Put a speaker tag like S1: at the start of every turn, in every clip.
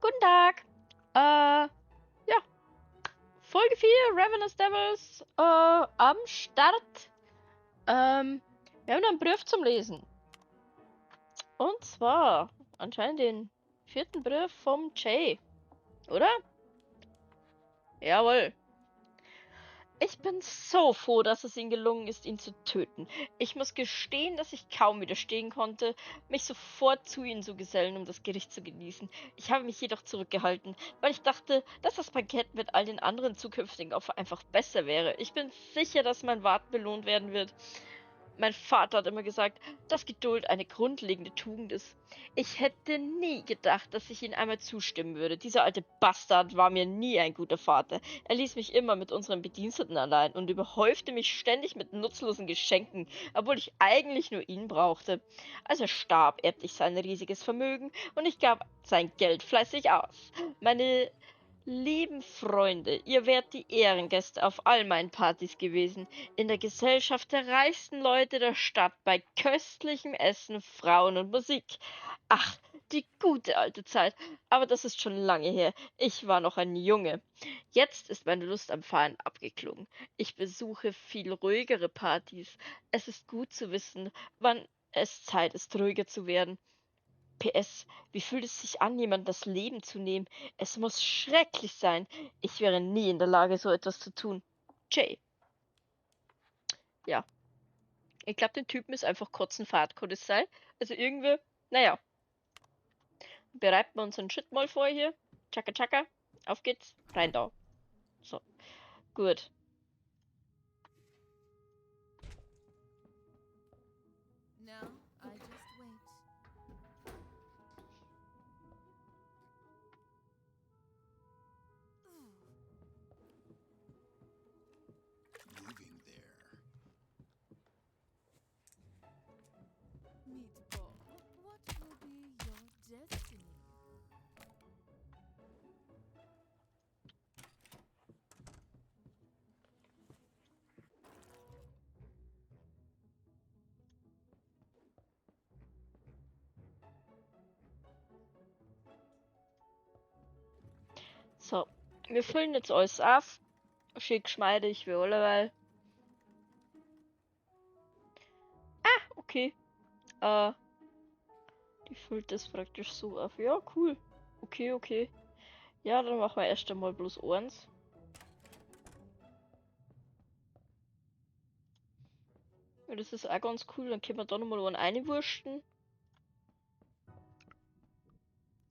S1: Guten Tag. Ja. Folge 4, Ravenous Devils, am Start. Wir haben einen Brief zum Lesen. Und zwar anscheinend den vierten Brief vom Jay. Oder? Jawohl. Ich bin so froh, dass es ihnen gelungen ist, ihn zu töten. Ich muss gestehen, dass ich kaum widerstehen konnte, mich sofort zu ihnen zu gesellen, um das Gericht zu genießen. Ich habe mich jedoch zurückgehalten, weil ich dachte, dass das Bankett mit all den anderen zukünftigen Opfern einfach besser wäre. Ich bin sicher, dass mein Warten belohnt werden wird. Mein Vater hat immer gesagt, dass Geduld eine grundlegende Tugend ist. Ich hätte nie gedacht, dass ich ihm einmal zustimmen würde. Dieser alte Bastard war mir nie ein guter Vater. Er ließ mich immer mit unseren Bediensteten allein und überhäufte mich ständig mit nutzlosen Geschenken, obwohl ich eigentlich nur ihn brauchte. Als er starb, erbte ich sein riesiges Vermögen und ich gab sein Geld fleißig aus. Meine lieben Freunde, ihr wärt die Ehrengäste auf all meinen Partys gewesen, in der Gesellschaft der reichsten Leute der Stadt, bei köstlichem Essen, Frauen und Musik. Ach, die gute alte Zeit, aber das ist schon lange her. Ich war noch ein Junge. Jetzt ist meine Lust am Feiern abgeklungen. Ich besuche viel ruhigere Partys. Es ist gut zu wissen, wann es Zeit ist, ruhiger zu werden. PS, wie fühlt es sich an, jemandem das Leben zu nehmen? Es muss schrecklich sein. Ich wäre nie in der Lage, so etwas zu tun. Jay. Ja. Ich glaub, den Typen ist einfach kotzenfad, kann das sein? Also irgendwie, naja. Bereiten wir unseren Shit mal vor hier. Chaka chaka. Auf geht's. Rein da. So. Gut.
S2: Now I just wait.
S3: Moving there.
S2: Meatball, what will be your destiny?
S1: So, wir füllen jetzt alles auf. Schick, geschmeidig, wie alleweil. Ah, okay. Die füllt das praktisch so auf. Ja, cool. Okay, okay. Ja, dann machen wir erst einmal bloß eins. Ja, das ist auch ganz cool. Dann können wir da nochmal einen reinwursten.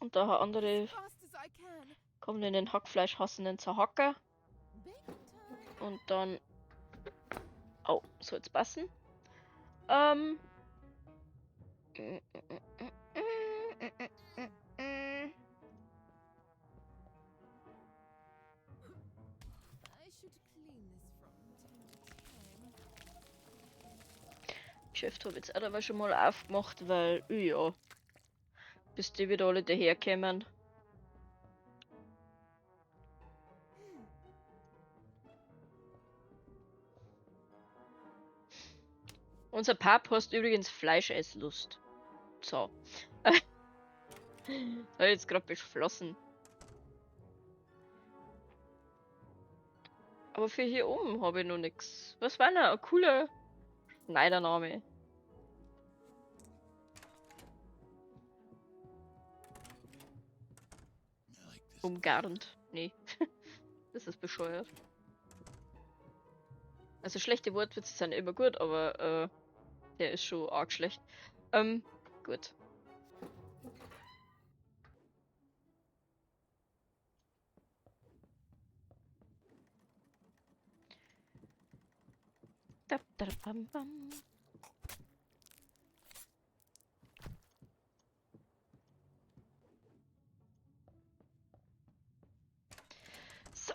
S1: Und da andere
S2: As fast as I can.
S1: kommen in den Hackfleisch hassenden Zerhacker. Und dann... Oh, soll's passen. Geschäft habe ich jetzt auch aber schon mal aufgemacht, weil, ja, bis die wieder alle daherkommen. Unser Pub heißt übrigens Fleischesslust. So. Hab ich jetzt grad beschlossen. Aber für hier oben hab ich noch nix. Was war denn ein cooler Schneidername? Umgarnt. Nee. Das ist bescheuert. Also schlechte Wortwitze sind immer gut, aber der ist schon arg schlecht. Gut. Da, da, bam, bam. So.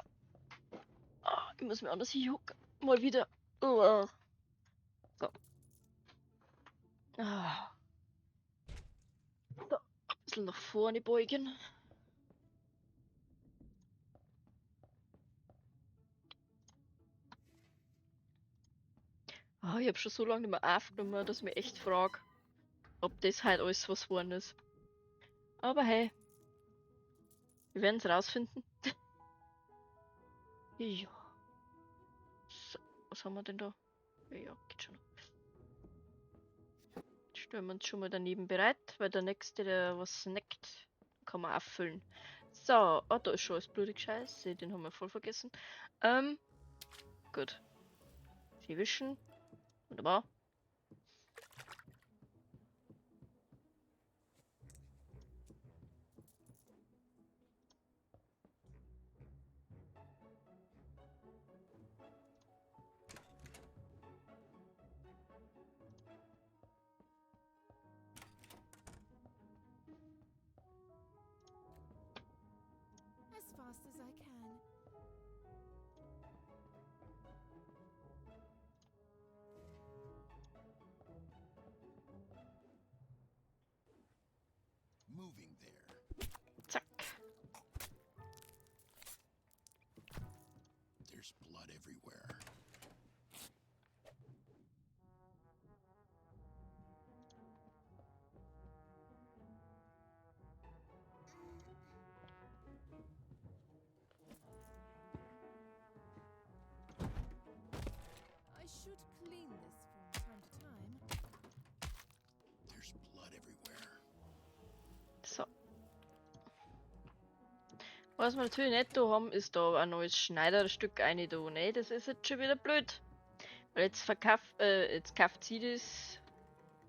S1: Oh, ich muss mir anders hier hocken. Mal wieder. Oh. So. Ah. So. Ein bisschen nach vorne beugen. Ah, ich hab schon so lange nicht mehr aufgenommen, dass ich mich echt frag, ob das halt alles was geworden ist. Aber hey. Wir werden es rausfinden. Ja. So, was haben wir denn da? Ja, geht schon. Stellen wir uns schon mal daneben bereit, weil der nächste, der was snackt, kann man auffüllen. So, oh, da ist schon alles blutig Scheiße, den haben wir voll vergessen. Gut. Sie wischen. Wunderbar.
S2: As fast as I can.
S3: Moving there.
S1: Zack.
S3: There's blood everywhere.
S2: I should clean this from time to time.
S3: There's blood everywhere.
S1: So. Was wir natürlich nicht da haben, ist da ein neues Schneiderstück eine da. Ne, das ist jetzt schon wieder blöd. Weil jetzt jetzt kauft sie das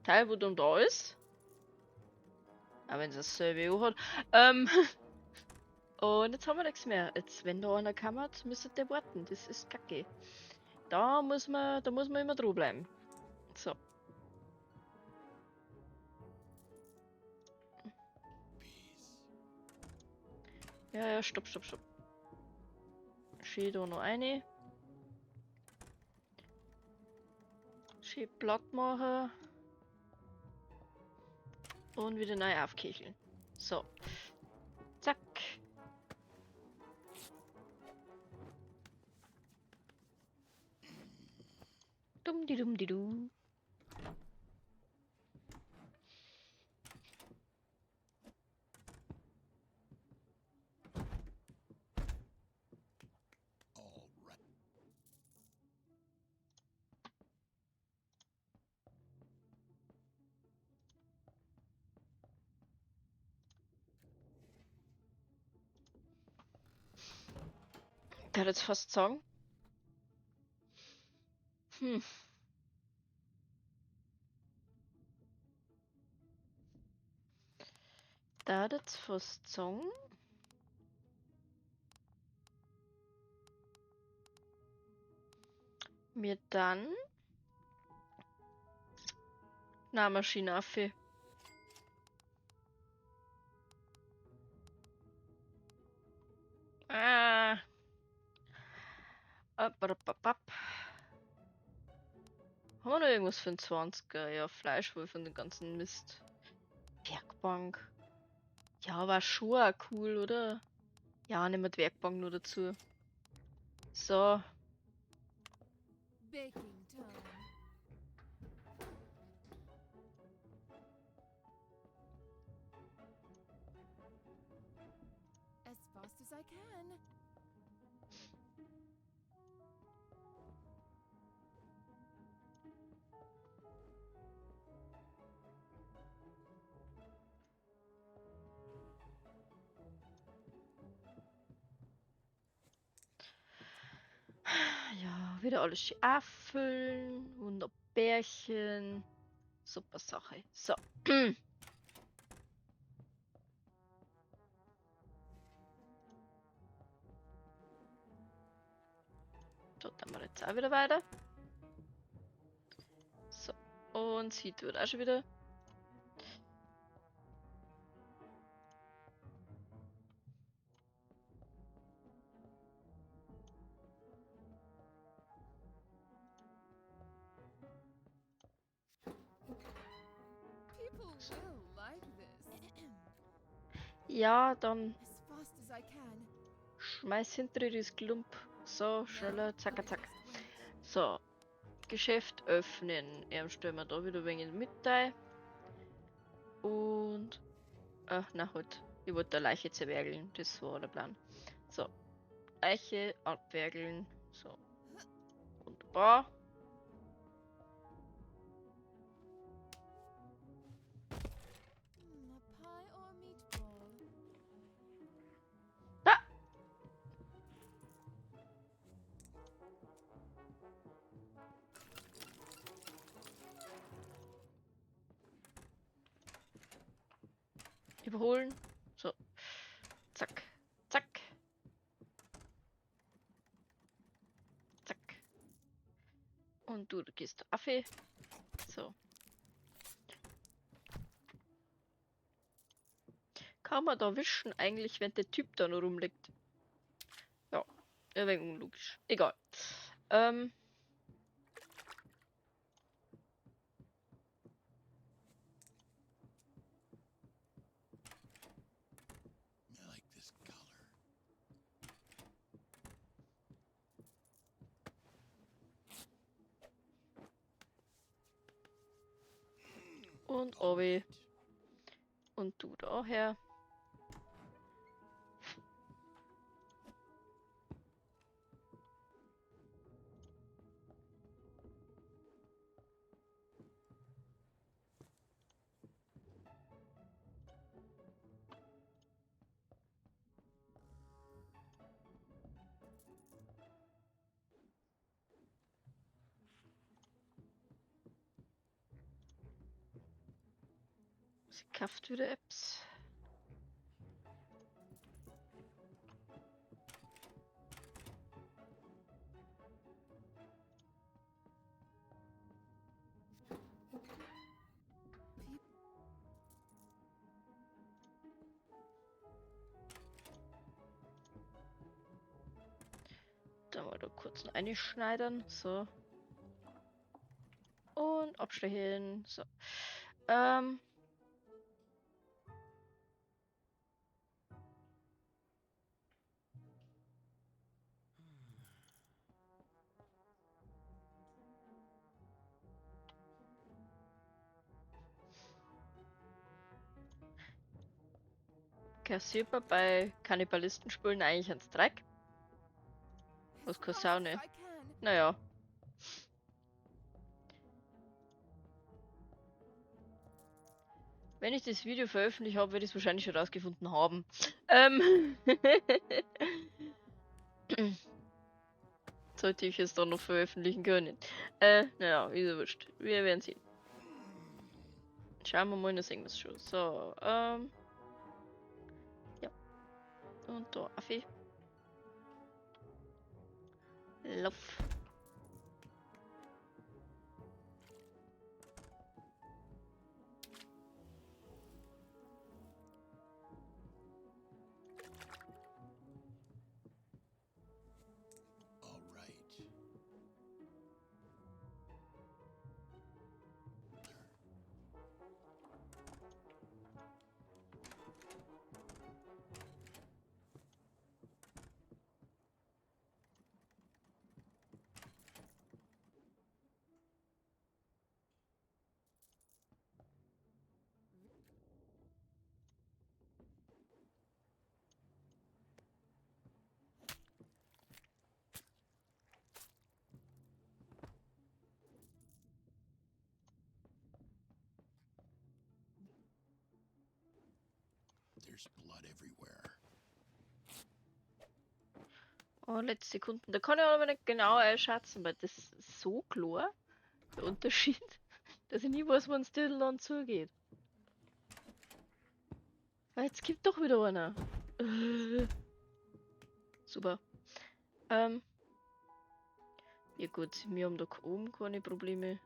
S1: Teil, wo dann da ist. Auch wenn es dasselbe auch hat. Und jetzt haben wir nichts mehr. Jetzt, wenn da einer kommt, müsste der warten. Das ist kacke. Da muss man immer dran bleiben. So.
S3: Peace.
S1: Ja, ja, stopp, stopp, stopp. Schön da noch eine. Schön platt machen. Und wieder neu aufkecheln. So. Zack. Dumm di dumm di du.
S3: All right.
S1: Ich kann jetzt fast sagen. Da hat jetzt fast sagen. Mir dann. Na, Maschine auf. Ah. Ab, ab, ab, ab. Haben wir noch irgendwas für einen 20er? Ja, Fleisch wohl von dem ganzen Mist. Werkbank. Ja, war schon auch cool, oder? Ja, nehmen wir die Werkbank nur dazu. So.
S2: Baking time. As fast as I can.
S1: Ja, wieder alles schön auffüllen. Wunderbärchen. Super Sache. So. So, dann machen wir jetzt auch wieder weiter. So. Und sie tut auch schon wieder. Ja, dann
S2: As fast as I can.
S1: schmeiß hinter dir das Klump. So, schneller, zack, zack. So, Geschäft öffnen. Stellen wir da wieder ein wenig mit rein. Und, ach, na halt. Ich wollte der Leiche zerwerkeln, das war der Plan. So. Leiche abwerkeln. So. Wunderbar.
S2: A pie or meatball?
S1: Ah! Überholen. So. Zack. Zack. Zack. Und du gehst Affe. So. Kann man da wischen eigentlich, wenn der Typ da noch rumliegt? Ja, ein wenig unlogisch. Egal.
S3: I like this color.
S1: Und
S3: All
S1: Obi.
S3: right.
S1: Und du daher. Sie kauft wieder Apps. Da mal da kurz noch einschneiden. So. Und abstechen. So. Kassiert man bei Kannibalistenspielen eigentlich ans Dreck? Was
S2: As
S1: kostet auch
S2: fast as
S1: nicht.
S2: I can.
S1: Naja. Wenn ich das Video veröffentlicht habe, werde ich es wahrscheinlich schon rausgefunden haben. Sollte ich es dann noch veröffentlichen können. Naja, ist ja wurscht. Wir werden sehen. Schauen wir mal, das sehen wir schon. So, ja. Und da, Affe. Lauf.
S3: All right. There's blood everywhere.
S1: Oh, letzte Sekunden. Da kann ich aber nicht genau einschätzen, weil das ist so klar, der Unterschied, dass ich nie weiß, wann's Titelland zugeht. Ah, jetzt gibt doch wieder einer. Super. Ja gut, wir haben da oben keine Probleme.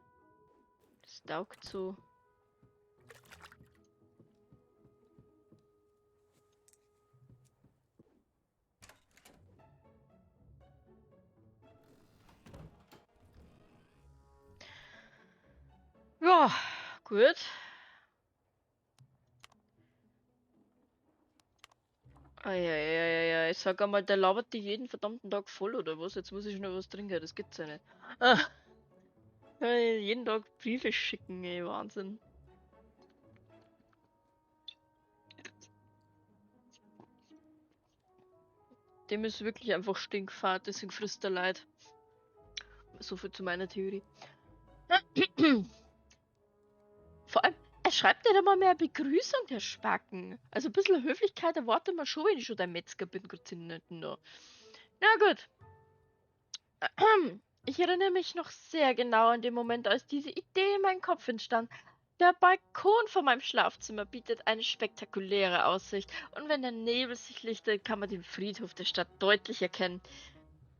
S1: Das taugt so. Ja, gut. Eieieiei, ich sag einmal, der labert die jeden verdammten Tag voll, oder was? Jetzt muss ich noch was trinken, das gibt's ja nicht. Ah. Jeden Tag Briefe schicken, ey, Wahnsinn. Dem ist wirklich einfach stinkfad, deswegen frisst er Leid. So viel zu meiner Theorie. Vor allem, er schreibt nicht einmal mehr Begrüßung, der Spacken. Also ein bisschen Höflichkeit erwartet man schon, wenn ich schon der Metzger bin. Na gut. Ich erinnere mich noch sehr genau an den Moment, als diese Idee in meinem Kopf entstand. Der Balkon vor meinem Schlafzimmer bietet eine spektakuläre Aussicht und wenn der Nebel sich lichtet, kann man den Friedhof der Stadt deutlich erkennen.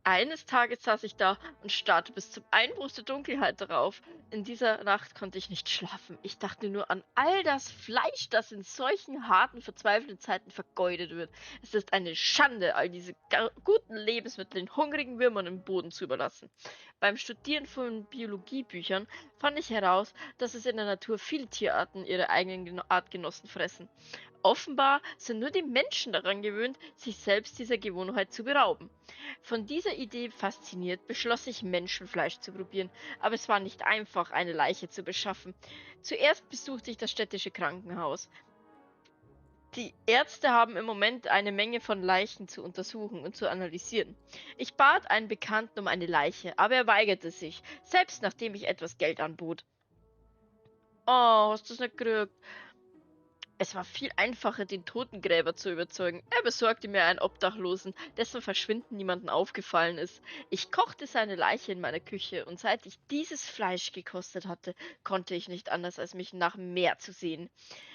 S1: Eines Tages saß ich da und starrte bis zum Einbruch der Dunkelheit darauf. In dieser Nacht konnte ich nicht schlafen. Ich dachte nur an all das Fleisch, das in solchen harten, verzweifelten Zeiten vergeudet wird. Es ist eine Schande, all diese guten Lebensmittel den hungrigen Würmern im Boden zu überlassen. Beim Studieren von Biologiebüchern fand ich heraus, dass es in der Natur viele Tierarten ihre eigenen Artgenossen fressen. Offenbar sind nur die Menschen daran gewöhnt, sich selbst dieser Gewohnheit zu berauben. Von dieser Idee fasziniert, beschloss ich, Menschenfleisch zu probieren, aber es war nicht einfach, eine Leiche zu beschaffen. Zuerst besuchte ich das städtische Krankenhaus. Die Ärzte haben im Moment eine Menge von Leichen zu untersuchen und zu analysieren. Ich bat einen Bekannten um eine Leiche, aber er weigerte sich, selbst nachdem ich etwas Geld anbot. Oh, hast du's nicht gekriegt? Es war viel einfacher, den Totengräber zu überzeugen. Er besorgte mir einen Obdachlosen, dessen Verschwinden niemandem aufgefallen ist. Ich kochte seine Leiche in meiner Küche und seit ich dieses Fleisch gekostet hatte, konnte ich nicht anders, als mich nach mehr zu sehen.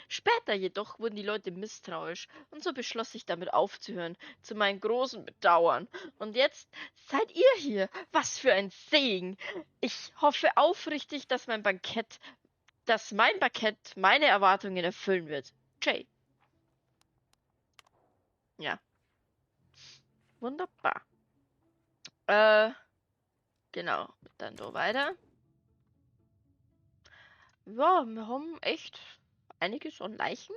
S1: Später jedoch wurden die Leute misstrauisch und so beschloss ich damit aufzuhören, zu meinem großen Bedauern. Und jetzt seid ihr hier. Was für ein Segen! Ich hoffe aufrichtig, dass mein Bankett meine Erwartungen erfüllen wird. Jay. Ja. Wunderbar. Genau. Dann da weiter. Ja, wir haben echt einiges an Leichen.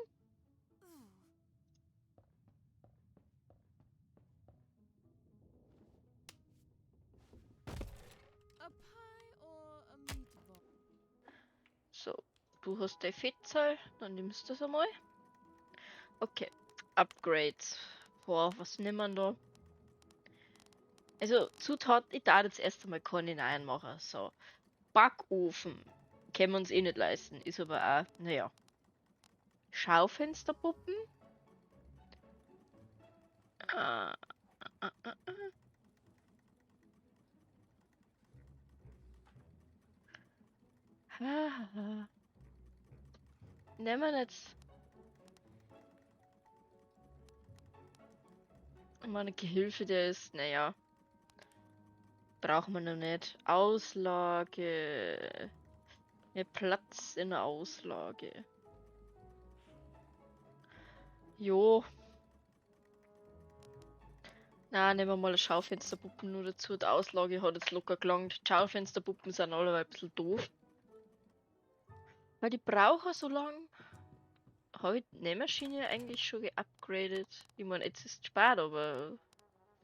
S1: So, du hast die Fettzahl, dann nimmst du das einmal. Okay, Upgrades. Boah, was nimmt man da? Also, Zutaten, ich darf jetzt erst einmal keine neuen machen. So, Backofen. Können wir uns eh nicht leisten. Ist aber auch, naja. Schaufensterpuppen. Nehmen wir jetzt meine Gehilfe, der ist, naja, braucht man noch nicht. Auslage. Mehr Platz in der Auslage. Jo. Na, nehmen wir mal eine Schaufensterpuppen nur dazu. Die Auslage hat jetzt locker gelangt. Die Schaufensterpuppen sind alle ein bisschen doof. Weil die brauchen so lang. Habe ich die Nähmaschine eigentlich schon geupgradet? Ich meine, jetzt ist es spät, aber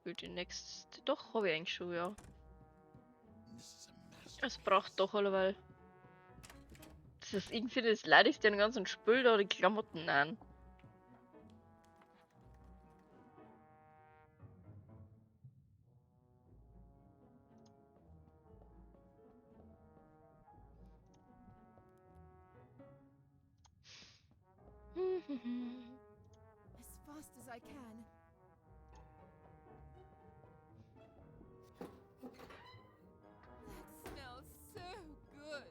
S1: für die nächste. Doch, habe ich eigentlich schon, ja. Es braucht doch alleweil. Das ist irgendwie das Leidigste den ganzen Spül da, die Klamotten an.
S2: As fast as I can. That smells so good.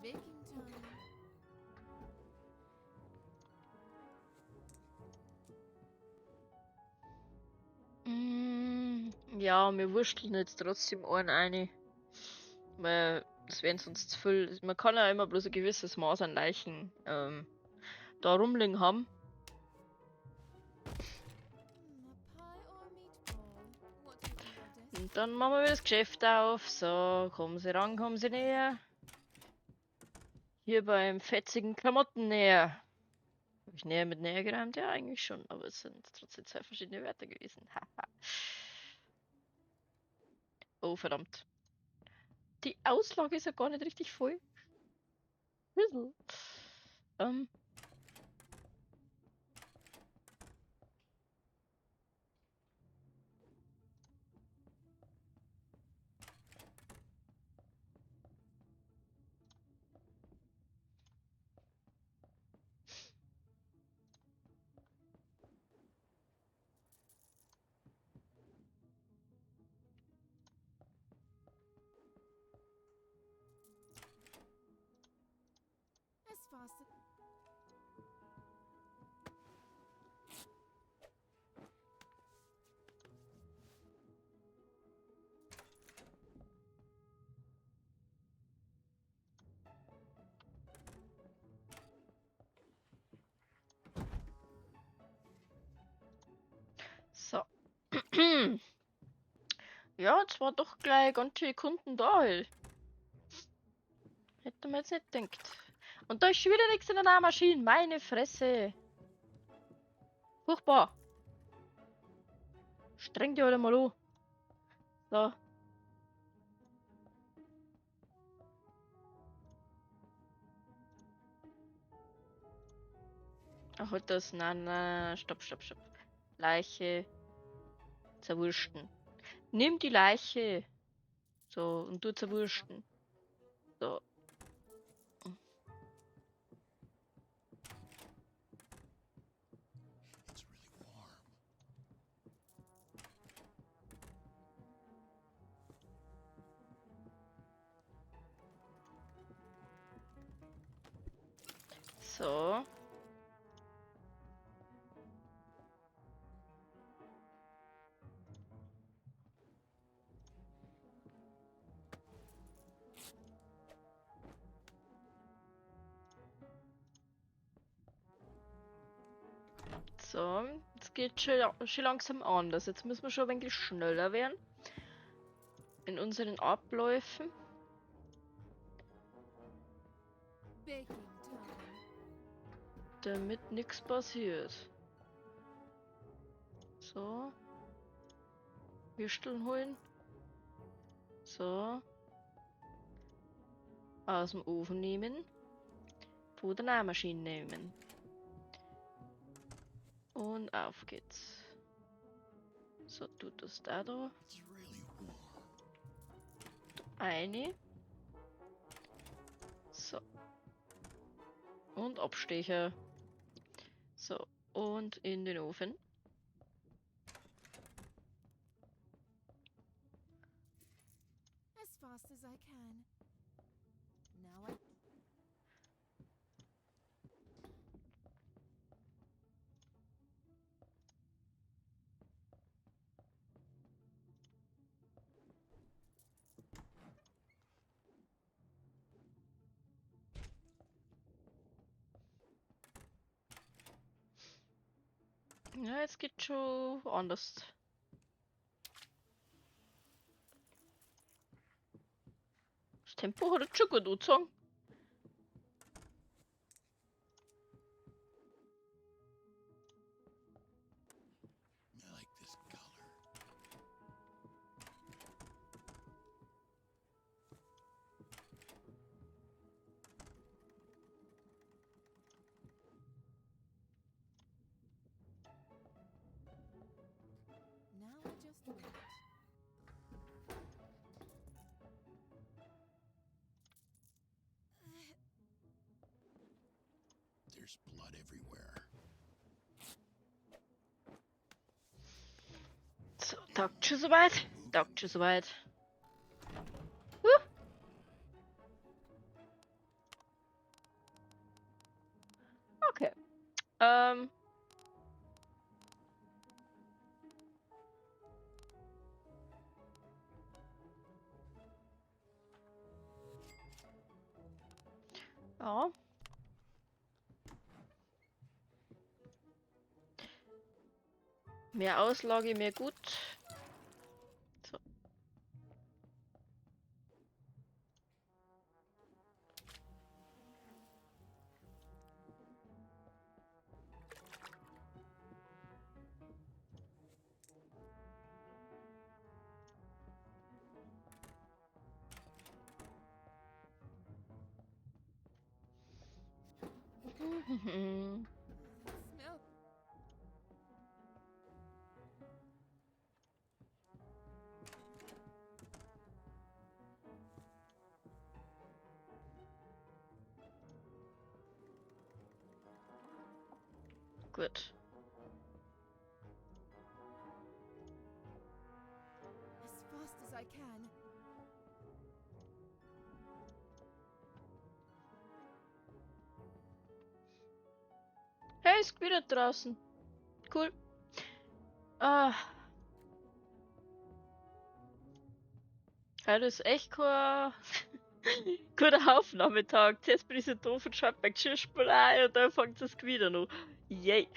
S2: Baking time.
S1: Ja, wir wursteln jetzt trotzdem einen rein. Weil das wären sonst zu viel. Man kann ja immer bloß ein gewisses Maß an Leichen da rumliegen haben. Und dann machen wir wieder das Geschäft auf. So, kommen Sie ran, kommen Sie näher. Hier beim fetzigen Klamotten näher. Hab ich näher mit näher gereimt? Ja, eigentlich schon, aber es sind trotzdem zwei verschiedene Wörter gewesen. Haha. Oh, verdammt. Die Auslage ist ja gar nicht richtig voll. Bisschen. Ja, jetzt war doch gleich ganz viele Kunden da. Hey. Hätte man jetzt nicht gedacht. Und da ist schon wieder nichts in der Nähmaschine. Meine Fresse. Furchtbar. Streng dich alle mal an. So. Ach, halt das. Nein, nein, stopp, stopp, stopp. Leiche. Zerwurschten. Nimm die Leiche. So, und du zerwurschten. So.
S3: It's really warm.
S1: So. So, jetzt geht schon langsam anders. Jetzt müssen wir schon ein wenig schneller werden in unseren Abläufen.
S2: Baking time.
S1: Damit nichts passiert. So. Würsteln holen. So. Aus dem Ofen nehmen. Von der Nähmaschine nehmen. Und auf geht's. So, tut das da da.
S3: It's really warm.
S1: Eine. So. Und Abstecher. So, und in den Ofen.
S2: As fast as I can. Now I
S1: Ja, jetzt geht schon anders. Das Tempo hat jetzt schon gut angezogen.
S3: I like this color.
S2: Now I just wait.
S3: There's blood everywhere.
S1: So, taugt schon soweit. Taugt schon soweit. Okay. Ja. Mehr Auslage, mehr gut. So.
S2: Smell.
S1: Gut.
S2: As fast as I can.
S1: Hey, ist wieder draußen. Cool. Ah. Heute ist echt kein guter Aufnahmetag. Zuerst bin ich so doof und schalte mein Geschirrspüler ein und dann fängt es wieder noch. Yay.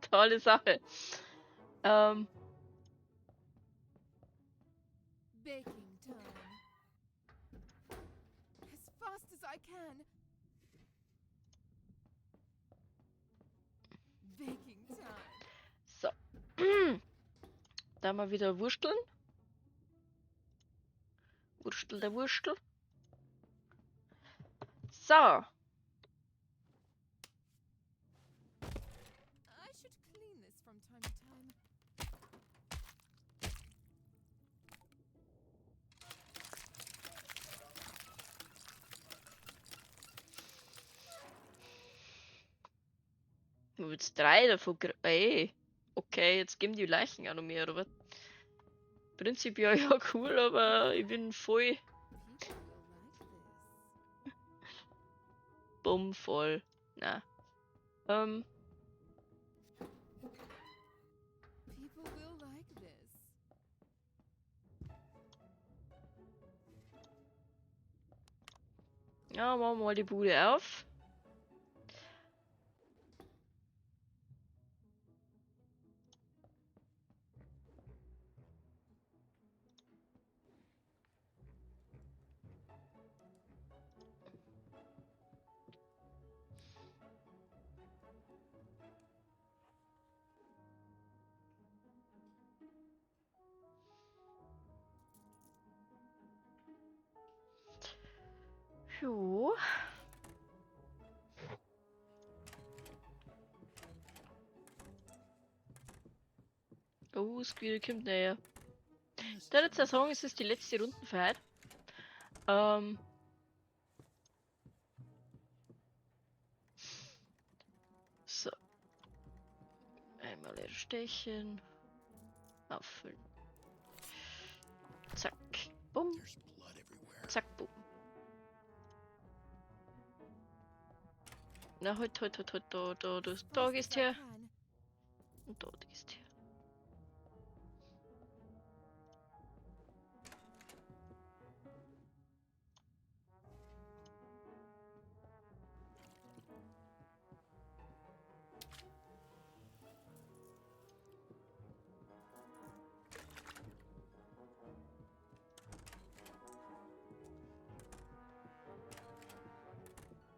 S1: Tolle Sache.
S2: Baking time. As fast as I can. Baking time.
S1: So. Da mal wieder wursteln. Wurstel der Wurstel. So.
S2: I should clean this from time to time.
S1: Wo jetzt drei davon Ey. Okay, jetzt geben die Leichen auch noch mehr, oder was? Prinzipiell ja cool, aber ich bin voll
S2: People will like this.
S1: bumm voll. Na.
S2: People will like this.
S1: Ja, machen wir mal die Bude auf. Jo. Oh, Squeal kommt näher.
S3: This
S1: Ich würde
S3: is
S1: jetzt ja sagen, es ist die letzte Runde für heute. So. Einmal erstechen. Auffüllen. Zack. Bumm.
S3: There's blood everywhere.
S1: Zack, bumm. Na, halt, halt, halt, halt, da, da, da,
S2: As
S1: da
S2: fast
S1: gehst
S2: as I
S1: her.
S2: can.
S1: Und da gehst her.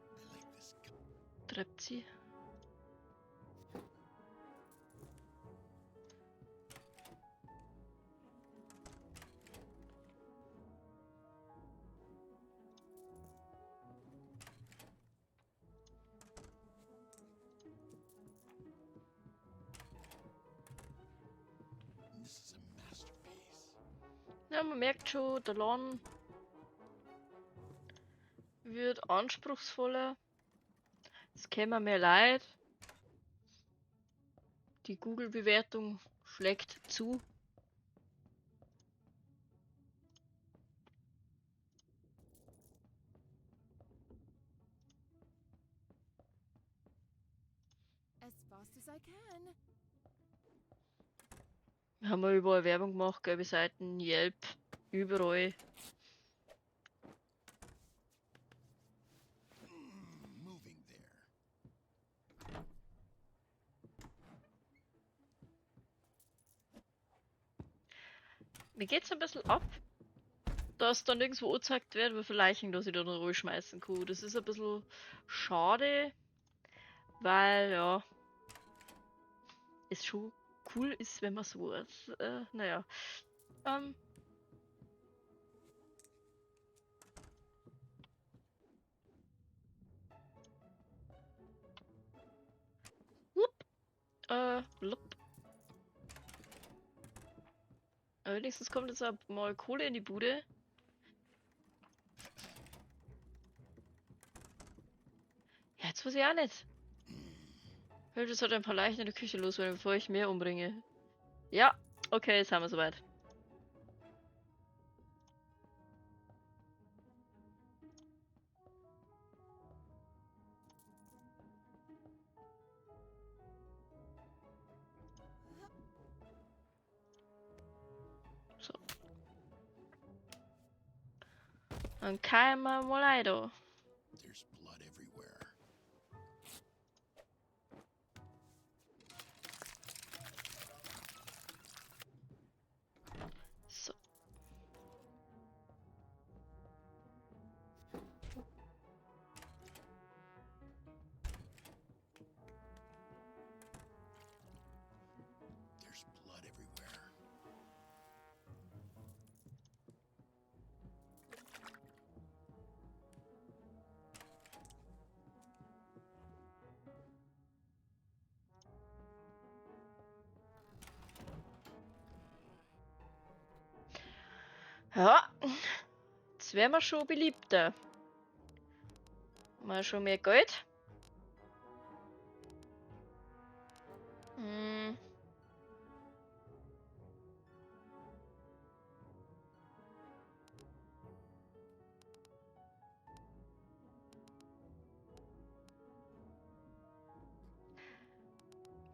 S3: I like this
S1: Treibt sie.
S3: This is a masterpiece.
S1: Ja, man merkt schon, der Laden wird anspruchsvoller. Es kämen mehr Leute. Die Google-Bewertung schlägt zu.
S2: As fast as I can.
S1: Wir haben ja überall Werbung gemacht, gelbe Seiten, Yelp, überall.
S3: Moving there.
S1: Mir geht's ein bisschen ab, dass da nirgendwo angezeigt wird, wie viele Leichen dass ich da noch schmeißen kann. Das ist ein bisschen schade, weil ja es schon cool ist, wenn man sowas. Naja. Wupp. Lupp. Aber wenigstens kommt jetzt auch mal Kohle in die Bude. Ja, jetzt weiß ich auch nicht. Ich sollte ein paar Leichen in der Küche loswerden, bevor ich mehr umbringe. Ja, okay, jetzt haben wir soweit. So. Dann kann man mal leider.
S3: There's blood everywhere.
S1: Ja, jetzt wären wir schon beliebter. Mal schon mehr Geld. Hm.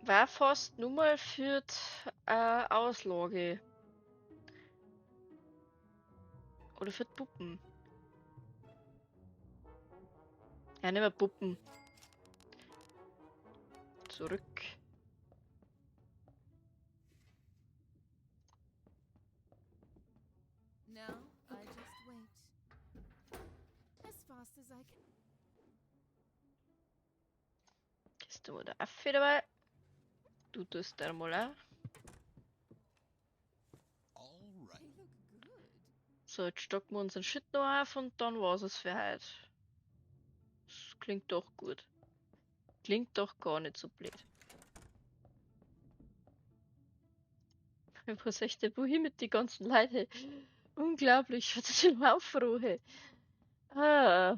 S1: War fast nur mal für die Auslage. Oder für die Puppen. Ja, nehmen wir Puppen. Zurück.
S2: Now I just wait. As fast as I can.
S1: Ist da der Affe dabei? Du tust da mal auch.
S3: All right.
S2: They look good.
S1: So, jetzt stocken wir unseren Shit noch auf und dann war's es für heute. Das klingt doch gut. Klingt doch gar nicht so blöd. Ich weiß echt nicht, wohin mit die ganzen Leute. Unglaublich, was ist denn Aufruhe? Ah.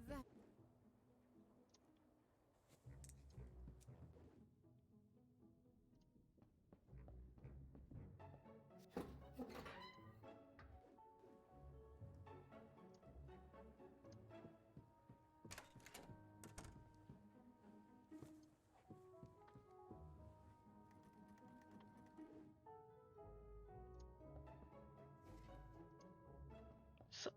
S2: That
S1: So.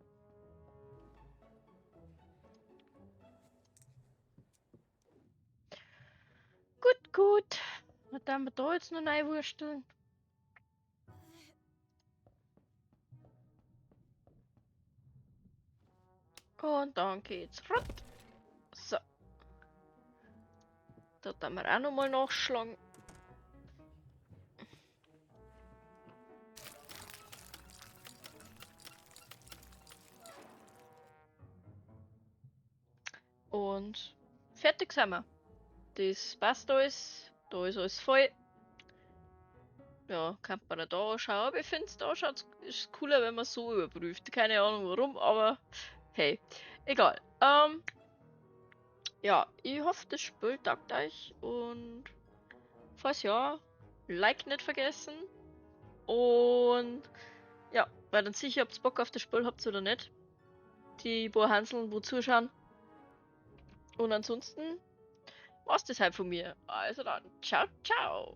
S1: Gut, gut. Was haben wir da jetzt noch reinwursteln? Und dann geht's rund. So. Da tun wir auch nochmal nachschlagen. Und fertig sind wir. Das passt alles. Da ist alles voll. Ja, kann man da anschauen. Aber ich find's da schaut's, ist cooler, wenn man so überprüft. Keine Ahnung warum, aber hey. Egal. Ja, ich hoffe, das Spiel taugt euch. Und falls ja, Like nicht vergessen. Und ja, weil dann sicher, ob's Bock auf das Spiel habt oder nicht. Die paar Hanseln, wo zuschauen. Und ansonsten war's das halt von mir. Also dann, ciao, ciao.